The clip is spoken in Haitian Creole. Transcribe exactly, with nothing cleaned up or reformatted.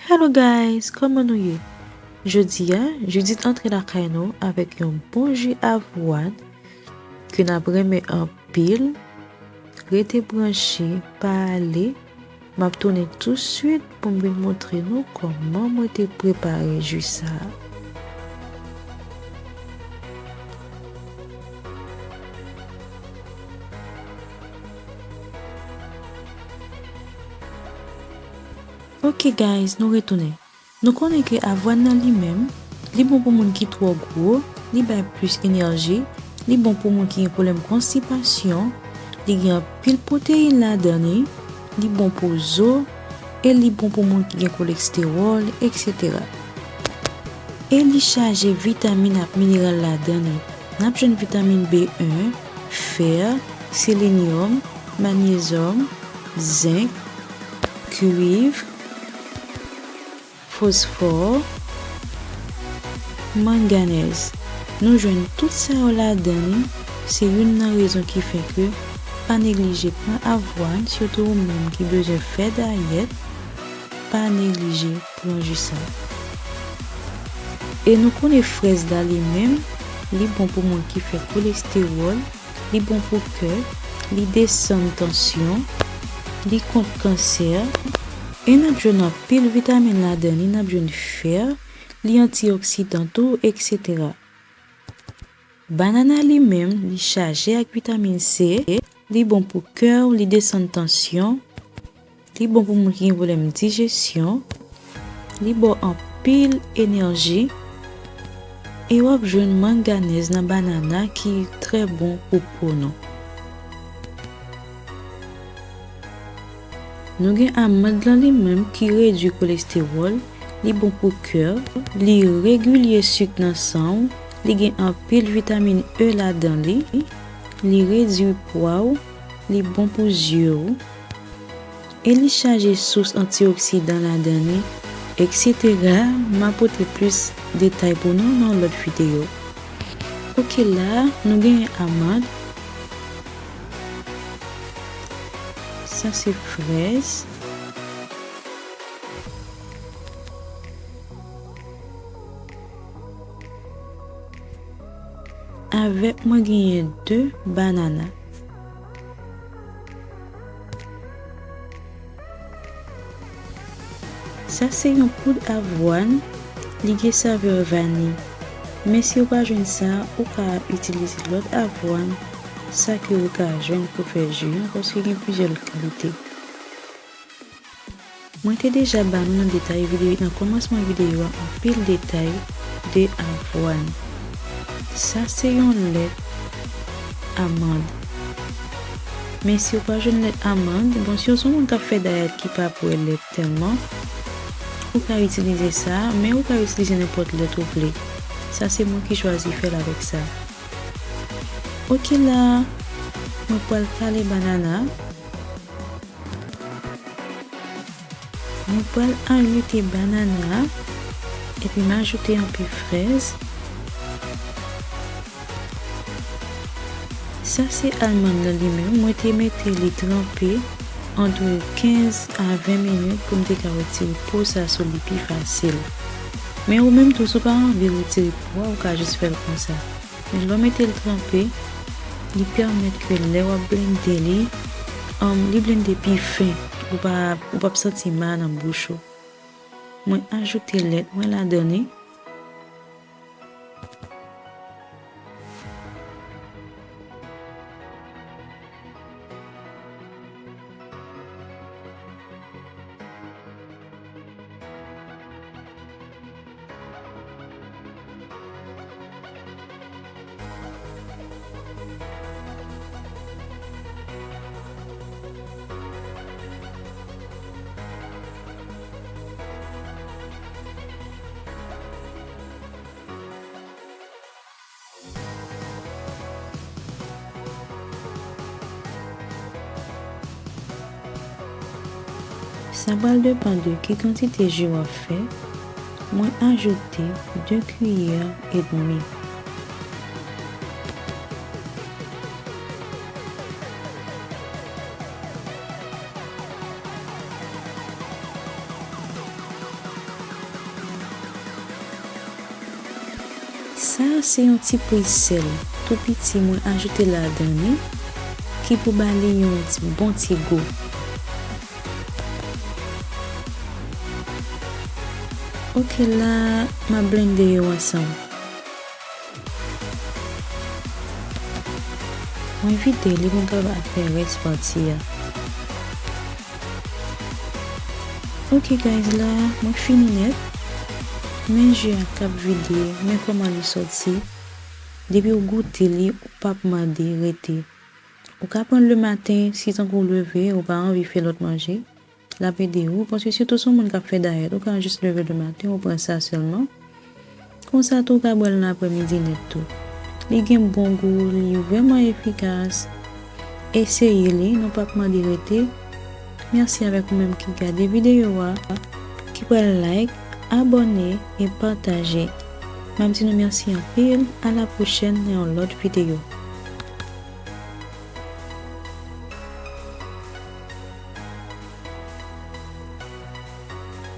Hello guys, kòman nou ye? Jodi a, Judith antre lakay nou avèk yon bon ji avwàn ke n ap renmen anpil. Rete branche, pa ale. M ap tounen touswit pou m vin montre nou kòman mwen te prepare ji sa a. Ok guys, nou retounen. Nou konnen ke avwàn nan li menm, li bon pou moun ki twò gwo, li bay plis enèji, li bon pou moun ki gen pwoblèm konstipasyon, li gen anpil pwoteyin ladan li, li bon pou zo, e li bon pou moun ki gen kolestewòl, etsetera. E li chaje vitamin ak mineral ladan li. N ap jwenn vitamin B en, fè, selenyòm, manyezyòm, zenk, kwiv, fosfò, manganèz. Nou jwenn tout sa yo ladan li, se youn nan rezon ki fè ke pa neglije pran avwàn, sitou ou menm ki bezwen fè dayèt, pa neglije pran ji sa. E nou konnen frèz la li menm, li bon pou moun ki fè kolestewòl, li bon pou kè, li desann tansyon, li kont kansè, e n ap jwenn anpil vitamin ladan li, n ap jwenn fè, li antioksidan tou, etsetera. Banana li menm, li chaje ak vitamin C, li bon pou kè w, li desann tansyon, li bon pou moun ki gen pwoblèm dijesyon, li ba w anpil enèji, e w ap jwenn manganèz nan banana ki trè bon pou po nou. Nou gen amann lan li menm ki redui kolestewòl, li bon pou kè, li regilye sik nan san w, li gen anpil vitamin E ladan li, li redui pwa w, li bon pou zye w, e li chaje sous antioksidan ladan li, etsetera. M a pote plis detay pou nou nan lòt videyo. Ok, la, nou genyen amann. Sa se frèz. Avèk mwen genyen de banana. Sa se yon poud avwàn, li gen savè vaniy. Men si w pa jwenn sa, ou ka itilize lòt avwàn, sa ke ou ka jwenn pou fè ji an, paske gen plizyè kalite. Mwen te deja ba nou nan detay videyo, nan kòmansman videyo a, anpil detay de avwàn. Sa se yon lèt amann. Men si w pa jwenn lèt amann, bon, si w se yon moun k ap fè dayèt ki pa bwè lèt tèlman, ou ka itilize sa, men ou ka itilize nenpòt lèt ou vle. Sa se mwen ki chwazi fè l avèk sa. Ok la, mwen pral kale banana. Mwen pral ajoute banana a, epi m ajoute yon pe frèz. Sa se almann nan li menm, mwen te mete li tranpe ant kenz a ven minit pou m te ka retire po sa sou li pi fasil. Men ou menm tou, si w pa anvi retire po a, ou ka jis fè l konsa. Men lè w mete l tranpe, li pèmèt ke lè w ap blende li, um, li blende pi fen. Ou pa, ou p ap santi mal nan bouch ou. Mwen ajoute lèt mwen ladan li. Sa pral depann de ki kantite ji w ap fè. Mwen ajoute de kiyè edmi. Sa a se yon ti priz sèl tou piti mwen ajoute ladan li ki pou ba li yon ti, bon ti gou. Ok, la m ap blende yo ansanm. Mwen vide li pou m kapab fè rès pati a. Ok guys, la mwen fini nèt. Men ji a k ap vide, men kòman li soti. Depi w goute li, ou p ap mande rete. Ou ka pran l lematen, si tankou w leve, ou pa anvi fè lòt manje. L ap ede w, paske sitou si w moun k ap fè dayèt, ou ka jis leve lematen, ou pran sa sèlman. Konsa tou, ou ka bwè l nan aprèmidi nèt tou. Li gen bon gou, li vrèman efikas. Eseye li, nou p ap mande rete. Mèsi avèk ou menm ki gade videyo a, ki pral like, abòne e pataje. M ap di nou mèsi anpil, a la pwochèn nan yon lòt videyo.